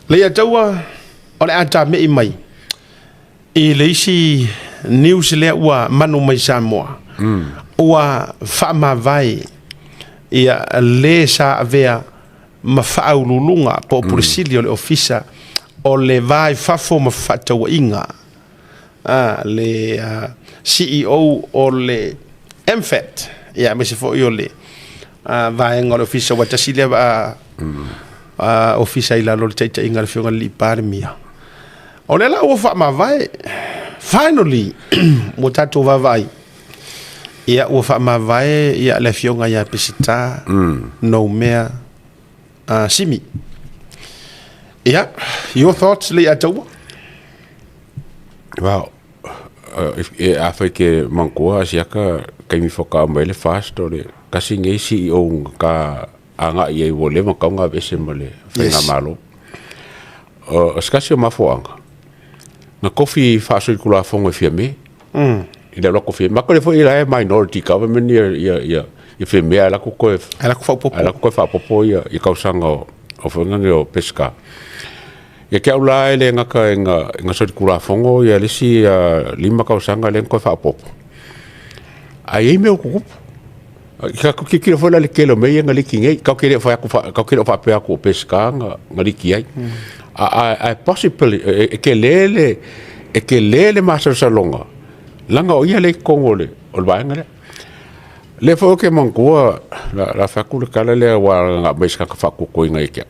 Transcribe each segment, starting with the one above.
Leiataua o le a tame'i mai i le isi news lea ua manu mai Samoa, ua faamavae ia le sa avea ma faauluuluga po o Pule Sili o le Ofisa o le Va i Fafo ma Fefaatauaiga, le CEO o le MFAT, ia aemaise foi o le vaega o le Ofisa, ua tasi lea Ofisa i lalo o le taitaiga a le Afioga i le Palemia. O lea la ua faamavae, finally, ua tatou vaavaai, ia ua faamavae ia le Afioga ia Peseta Noumea Simi. Ia, your thoughts, Leiataua? Well, e afai ke manatua asiaka taimi faatoa mai le FAST o le tasi lenei CEO ka agai ai ua leva ona tatau ona aveese ma le faigamalo. O se tasi o mafuaaga, na tofi faasolitulafono e Fiame. I le alu atu o Fiame. Matou le foi la e minority government ia Fiame ae alu atu toe Ae latou faaopoopo. Ae latou toe faaopoopo ia tausaga o foi nei o Peseta. Ia te au la e le gata ina solitulafono ia le isi 5 tausaga lea na toe faaopoopo. Ae i ai mea ua tutupu. Ka tilotilo foi la i le tele o mea ia na liki nei. Tatou te le o fai atu tatou te le o faapea atu o Peseta na liki ai. Ae possibly e tele le e tele le masalosaloga leaga o ia lea e i totonu o le vaega lea. O lea foi ou te manatua la fai atu le tala lea aua na aumai e se tagata faatuatuaina ia te au.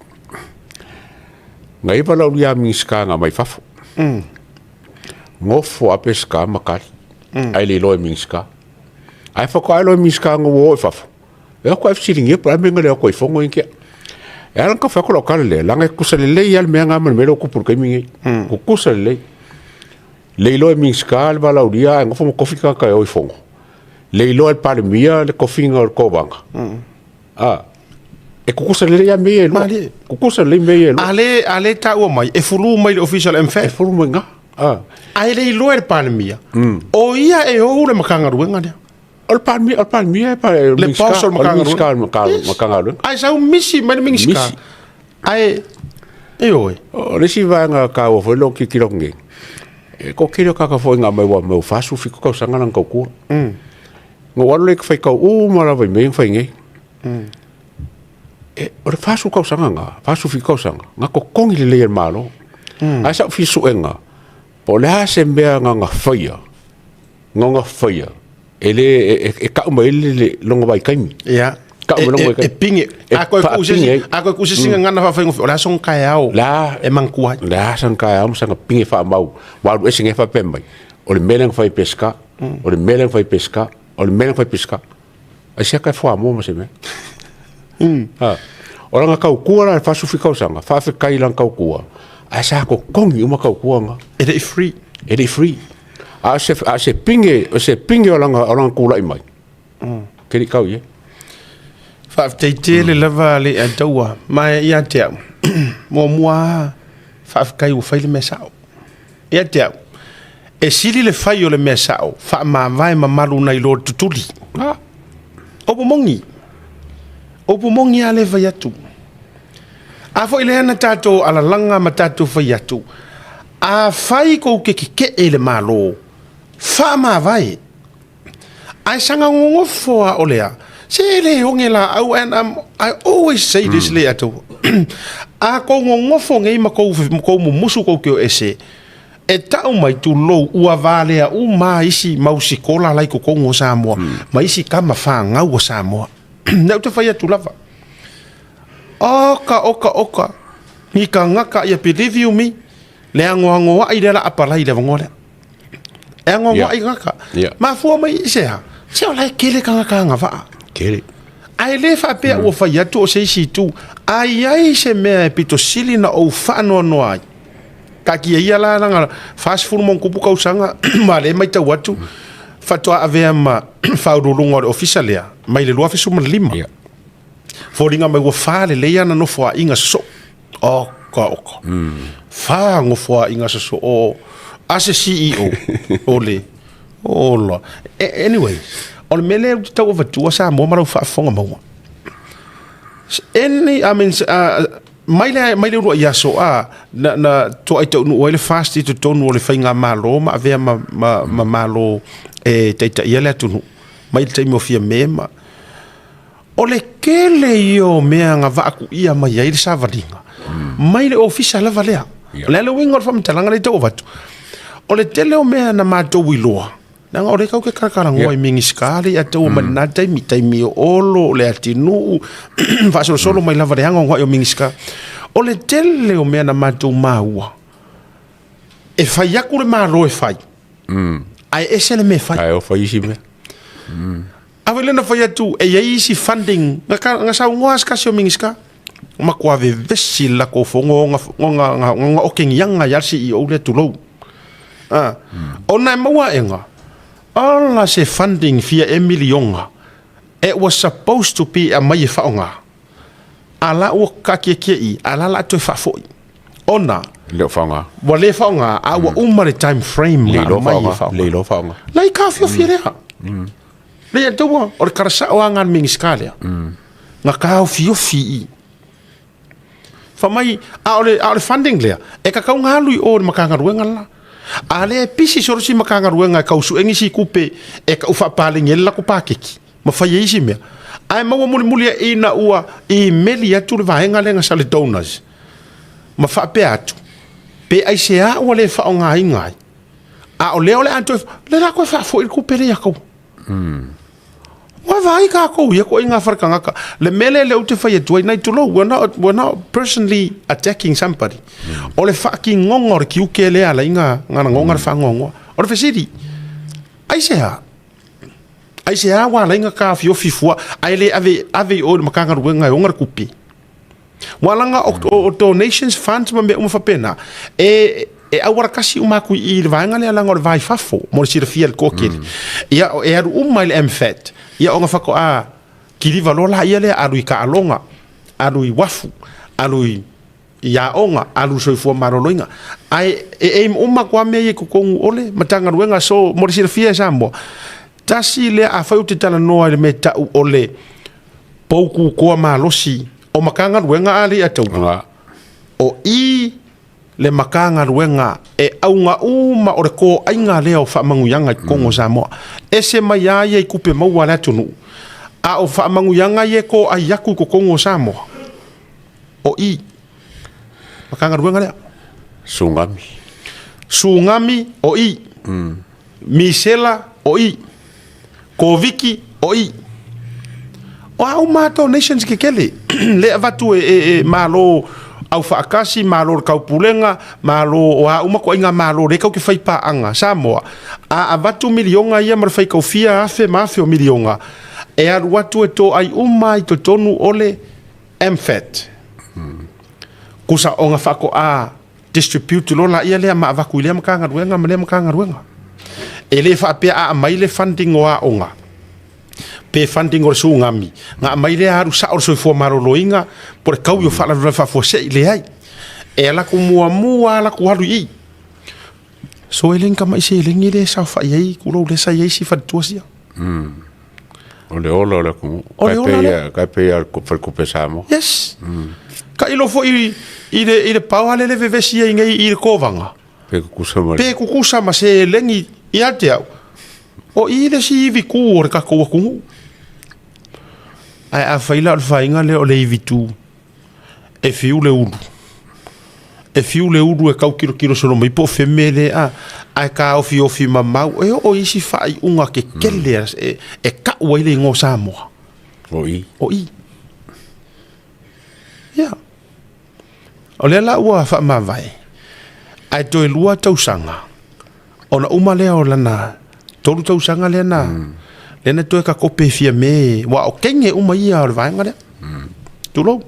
Na iva lau lia Minisita na aumai fafo. Nofo lava Peseta ma tali, ae le iloa e Minisita. Ae faatoa iloa e Minisita ina ua o i fafo, e o atu ae fesiligia po o le a le mea na le o atu ai i fono ia te au. E ala ona tau fai atu lau tala lea, leaga e tutusa lelei lava le mea lena ma le mea lea ua tupu i le taimi lenei. Tutusa lelei. Le iloa e Minisita le valaaulia ae nofo ma tofi tagata e o i fono. Le iloa e le Palemia le tofiga o le Kovana. E tutusa lelei lava mea ia e lua. Malie. Tutusa lelei mea ia e lua. A le taua mai, e fulu mai le ofisa o le MFAT. E fulu mai na. Ae le iloa e le Palemia, o ia e ou le Matagaluega lea. O le Palemia e Le boss o le o le Minisita o le Matagaluega. Ae sau misi mai le Minisita. Misi. Ae, e oe. O le isi vaega taua foi lea ou tilotilo atu nei, e toatele o tagata foi na aumai ua mau 47 tausaga lana tautua. Na ou alu lea i faitau uma lava i mea ia na fai nei. O le 40 tausaga na, 47 tausaga, na totogi lelei e le Malo. Ae sa ou fia suega, po o le a se mea na faia, na faia, e le e tau mai ai le lona vaitaimi. Tau mai lona E vaitaimi. pinge. E A koe ku se faapinge ai. A koe ku se singa ngana faafaigofie, o le aso taeao La e manatua ai. Le a sana taeao ma sana pinge faamau, ua alu ese nei faapea mai, o le mea lea na fai e Peseta, o le mea lea na fai e Peseta, o le mea lea na fai e Peseta. Ai se aka e fuamoa ma se mea. O lana tautua la i le 47 tausaga, faafetai i lana tautua, ae sa totogi uma tautua na. E le i free. E le i free. A o se pinge, o se pinge o lana tulai mai, ke le i tau i ai. Faafetai tele lava le ataua. Ma ia te au, muamua, faafetai ua fai le mea sao. Ia te au, e sili le fai o le mea sao, faamavae mamalu nai lo le tutuli. O pomogi. O pomogi a le fai atu. A foi lea na tatou alalaga ma tatou fai atu, a fai kou ke keke'e i le Malo, faamavae. Ae saga gogofo a o lea, se le oge laau, and I always say this le atu. A kou gogofo nei ma kou mumusu kou te o ese, e tau mai tulou ua valea uma isi mau sikola lai totonu o Samoa, ma isi kama whāngau o Samoa. Neu te whai atu lava. Oka, oka, oka. Ni ka ngaka ia, believe you me, le ango ango ai le la apalai le vangoa lea. E ango ango ai ngaka. Mafua mai i se ha. Se o lai kele ka ngaka anga waa. Kele. Ae le faapea ua fai atu o se isi itu. Ai ai se mea e pito sili na ou faanoanoa ai. Taatia ia la lana 40 ma ona tupu tausaga ma le matau atu faatoa avea ma faauluuluga o le ofisa lea mai le 2015. Foliga mai ua fa lelei ana nofoaiga sosoo. Oka oka. Fa nofoaiga sosoo a se CEO o le ola. Anyway, o le mea lea ou te tau avatua Samoa ma lau faafofoga maua. Any, I mean, Mai le mai le uluai aso a na toai taunuu ai le FAST i totonu o le faigamalo ma avea ma malo e taitaia le atunuu mai le taimi o Fiame ma o le tele ia o mea na vaakuia mai ai le savaliga mai le ofisa lava lea. O le a le uiga o le faamatalaga lea e tau avatu? O le tele o mea na matou iloa, leaga o lea tatou te talatalanoa i Minisita lea ia taua mai lena taimi, taimi o Olo, o Leatinuu, faasolosolo mai lava i le anoanoai o Minisita. O le tele o mea na matou maua, e fai atu le Malo e fai, ae ese le mea e fai. Ae o fai isi mea. A foi lea na fai atu e i ai isi funding, na saunoa se tasi o Minisita, matua vevesi le latou fono ona okegiaga ia le CEO lea, tulou. Ona e maua aega, ola se funding fia e miliona, it was supposed to be e aumai e faaaoga, a la ua taatiatia i i, a la o le a toe faafoi. Ona Le o faaaoga. Ua le faaaoga, a ua uma le time frame na aumai e faaaoga. Le iloa faaaoga. La i taofiofi lea. Le ia taua, o le tala sao lava lena a le Minisita lea. Na taofiofi i i. Fai mai, a o le funding lea, e tatau ona alu i o i le Matagaluega le la. A lea e pisi solo si Matagaluega e tau sue nisi tupe e tau faapaleni ai le latou paketi ma fai ai isi mea. Ae maua mulimuli ai ina ua imeli atu le vaega lea na sa le donors ma faapea atu, pe aisea ua le faaaogaina ai, a o lea o le a toe, lea o le a toe faafoi le tupe lea ia taua. Ua vaai tatou ia ituaiga fale tagata. Le mea lea lea ou te fai atu ai, nai tulou, we're not personally attacking somebody. O le faatinoga o le tiute lea ala ai na lagona le faanoanoa. O le fesili, aisea? Aisea ua ala ai na taofiofi fua, ae le ave, ave i o i le Matagaluega e ona le tupe? Ua laga o donations funds ma mea uma faapena, e auala tasi uma atu i le vaega lea, leaga o le va i fafo, mo le silafia e le toatele. Ia, e alu uma i le MFAT, ia ona faatoa kiliva loa laia lea, alu i taaloga, alu i uafu, alu i aoga, alu i soifua maloloina. Ae e aim uma atu lava mea ia i totonu o le Matagaluega. So, mo le silafia e Samoa, tasi lea, afai ou te talanoa i le mea e tau o le poututoa malosi o Matagaluega a le Ataua, o i le Matagaluega e auga uma o le toaiga lea o faamanuiaga i totonu o Samoa. Ese mai lava ia i tupe maua a le atunuu, a o faamanuiaga ia e toai atu i totonu o Samoa, o i Matagaluega lea. Sugami. Sugami o i. Misela o i. Koviti o i. O a uma donations kekele le avatu e malo au faatasi, malo o le taupulega, malo o a uma ituaiga malo lea tatou te fai paaga Samoa. A avatu miliona ia ma le faitaufia afe ma afe o miliona, e alu atu e toai uma i totonu o le MFAT. Kusa ona faatoa distribute loa laia lea ma avatu i lea Matagaluega ma lea Matagaluega. E le faapea a aumai le funding o aoga, pe funding o le sugami, na aumai lea alu sao le soifua maloloina po o le taui o faalavelave faafuasei, leai. E alu atu muamua lava latou alu i i. So e le ni tamai seleni lea e saofai ai, tulou, lea sa i ai si faletua sia. O le ola o le atunuu. O le ola lea. Kai pei a le Faletupe Samoa. Yes. Tailo foi i le paoa lea le vevesi ai nei i le kovaga. Pe kukusa ma Pe kukusa ma seleni ia te au. O i le isi ivi tu o le tatou atunuu. Ae afai la o le faiga lea o le ivi tu, e fiu le ulu. E fiu le ulu e tau tilotilo solo mai po o feme le a, ae taofiofi mamau. E oo i isi faaiuga kekele e tau ai le igoa o Samoa. O i. O i. Ia. O lea la ua faamavae, ae toe 2 tausaga, ona uma lea o lana 3 tausaga lea na, lea na toe takope fia me, ua o kenge uma ia o le vaega lea. Tulou.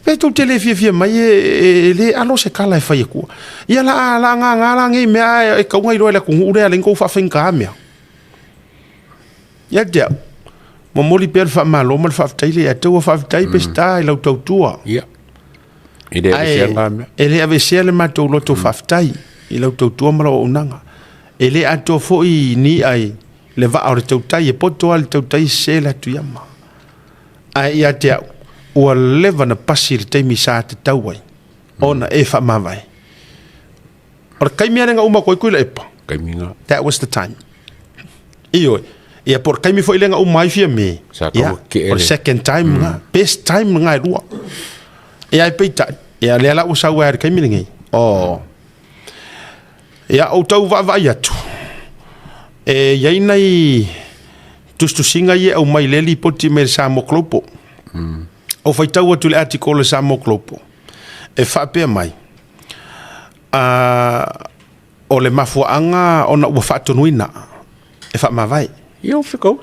Pe tou te le fiafia mai e le alo se tala e fai atua. Ia la ngā la ngei mea e kaunga iloa i le atunuu lea le kou faafaigata mea. Ia te au, momoli pea le faamalo ma le faafetai le ia te ua faafetai Peseta i lau tautua. Ia. E le Ae avesea ngā mea. e le avesea le matou loto faafetai i lau tautua ma lau auaunaga. E le atoa foi ni ai le vaa o le tautai e poto lava le tautai sese le atu i ama. Ae ia te au, Ua leva na pasi le taimi sa tatau ai ona e faamavae. O le taimi lava lea na uma atu ai Tuilaepa. Taimi na. That was the time. Ioe. Ia po o le taimi foi lea na uma ai Fiame. Sa tau Ia, tetee o le le- second time na, best time na e lua. Ia ae peitai, ia lea la ua sau ai i le taimi lenei. Oh. Ia ou tau vaavaai atu, e i ai nai tusitusiga ia e aumai i lea lipoti mai le Samoa Global. Ou faitau atu i le article o le Samoa Global, e faapea mai, o le mafuaaga ona ua faatonuina e faamavae. Ia ua fekau.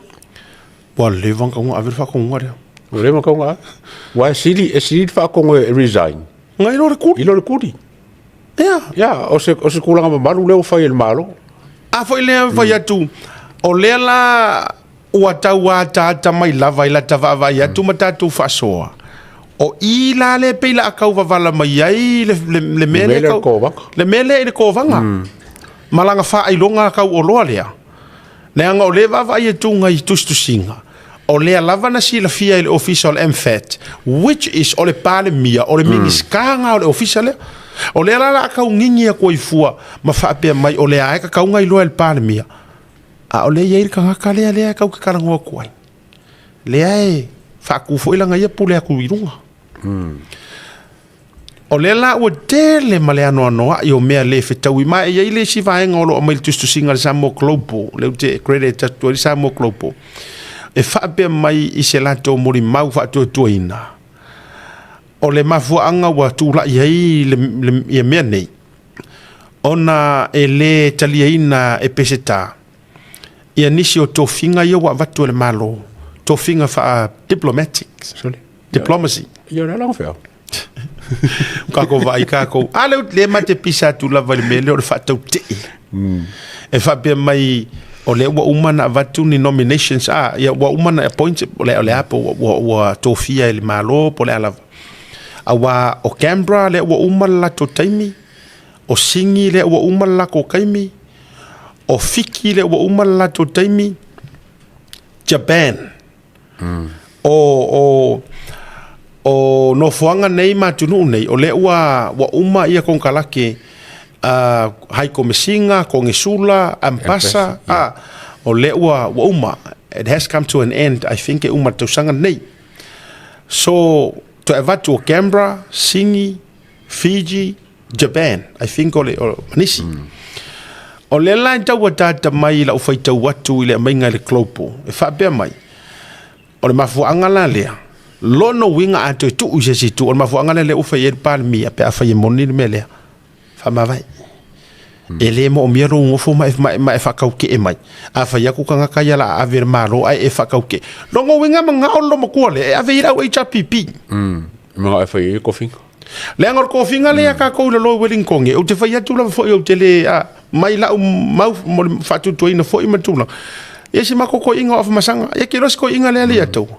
Ua leva ona tatau ona ave le faatonuga lea. Ua leva ona tatau ona ave. Aua e sili, e sili le faatonu e resign. Nai lo le kuli. I lo le kuli. Ia. Ia, o se, o se tulaga mamalu lea ua fai e le Malo. A foi lea fai atu, o lea la ua tau ataata mai lava i lata vaavaai atu ma tatou faasoa, o i la lea pei la a tau vavala mai ai le, le, le mea lea lea i le kovaga. Le mea lea i le kovaga. Ma lana faailoga tauoloa lea. Leaga o lea e vaavaai atu i tusitusiga, o lea lava na silafia e le ofisa o le MFAT, which is o le Palemia, o le Minisita lena o le ofisa lea. O lea la o le a tau gigi atu ai fua ma faapea mai o lea lava e tatau ona iloa e le Palemia, a o lea e i ai le tagata lea lea e tau te talanoa atu ai, lea e faatu foi lana ia pule atu i luga. O lea la ua tele ma le anoanoai o mea le fetaui ma e i ai le isi vaega o lo o aumai i le tusitusiga a le Samoa Global, lea ou te credit atu ai le Samoa Global, e faapea mai i se latou molimau faatuatuaina, o le mafuaaga ua tulai ai le, le, ia mea nei, ona e le taliaina e Peseta ia nisi o tofiga ia ua avatu e le Malo, tofiga faa-diplomatic, diplomacy. Ia, o le ala fea. Kako vaai kako. A le le ma te pisa atu lava i le mea lea o le faatautee. E faapea mai o lea ua uma na avatu ni nominations, a, ia ua uma na appoint, o le, o le a po ua, ua, ua tofia e le Malo po o le a lava. Aua o Canberra lea ua uma le latou taimi, o Sini lea ua uma le latou taimi, o Fiti lea ua uma le latou taimi, Japan. O, o, o nofoaga nei ma atunuu nei, o lea ua, ua uma ia konekarate a Hai Komesina, Konesula, Ampasa, a, o lea ua, ua uma. It has come to an end, I think e uma i le tausaga lenei. So, toe avatu o Canberra, Sini, Fiji, Japan, I think o le, o, ma nisi. O lea la e tau ataata mai i lau faitau atu i le aumaiga i le Global, e faapea mai, o le mafuaaga la lea, lona uiga a toe tuu i se isi itu, o le mafuaaga lea lea ua fai ai le Palemia pe afai e moni le mea lea, faamavae. E le moomia lou nofo ma e, ma e, ma e faatautee mai. A fai atu tagata ia la ave i le Malo ae e faatautee. Lona uiga e manao le loomatua lea e ave i ai le au HRPP. E manao e fai ai le tofiga. Leaga o le tofiga lea ia tatou i lalo i Wellington, ou te fai atu lava foi ou te le, a, mai lau mau mo le faatuatuaina foi ma le tulaga. Ia si matou toeaina o Afamasaga, ia te iloa si toeaina lea le ia taua.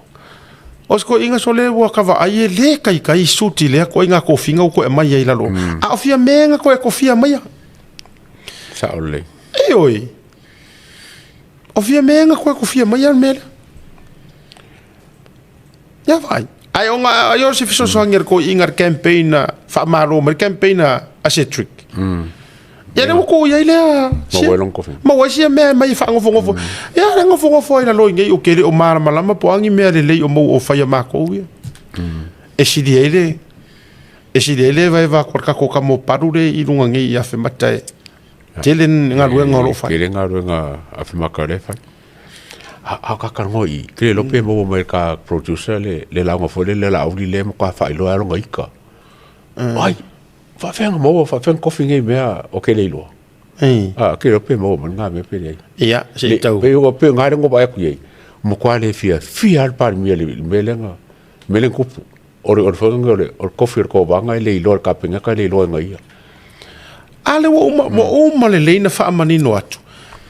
O si toeaina sole ua ka vaai e le kaikai suti lea toeaina tofiga ua toe aumai ai i lalo. A o fia mea na toe tofia maia. Sao lelei. Ioe. O fia mea na toe tofia maia le mea lea. Ia vaai. Ai ona ai o se fesoasoani a le toeaina i le campaign a faamalo mai le campaign a Cedric. Ia lea ua tuu i ai lea Maua ai lona tofiga. Maua ai sia mea e mai e faanofonofo. Ia le nofonofo ai lalo i nei o ke le o malamalama po o a ni mea lelei o mau o fai a matou ia. E sili ai le e sili ai le evaeva atu a le tatou tama o Palu lea i luga nei i Afemata e tele galuega o lo o fai. Tele galuega a Afemata lea e fai. A o ka talanoa i i, ke le iloa pe maua mai e ka producer le, le lauga foi lele a Laauli lea e matua faailoa ai lona ika. Ai, faafefea ona maua, faafefea ona tofi nei mea o ke le iloa. A, ke le iloa pe maua mai lena mea pe leai. Ia, se i tau. Pei o pei o lena lea na ou vaai atu i ai, ua matua le fiafia lava le Palemia i le mea lea na, mea lea na tupu. O le, o le foi lea o le, o le tofi o le Kovana e le iloa e le Kapeneta e le iloa e na ia. A lea ua uma, ua uma lelei na faamanino atu,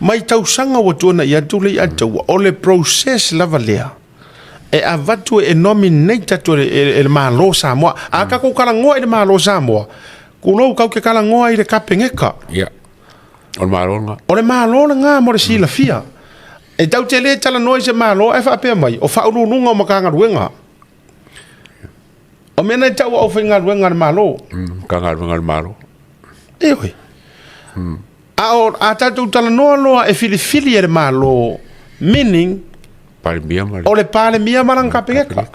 mai tausaga ua tuanai atu le Ataua, o le process lava lea e avatu e nominate atu e le Malo o Samoa. A tatou talanoa i le Malo o Samoa, tulou tatou te talanoa i le Kapeneta. Ia, o le Malo lena. O le Malo lena mo le silafia. E tatou te le talanoa i se Malo ae faapea mai, o Faauluuluga o Matagaluega. O mea na e tau au faigaluega a le Malo. Matagaluega a le Malo. Ioe. A o a tatou talanoa loa e filifili e le Malo, meaning Palemia ma le o le Palemia ma lana Kapeneta.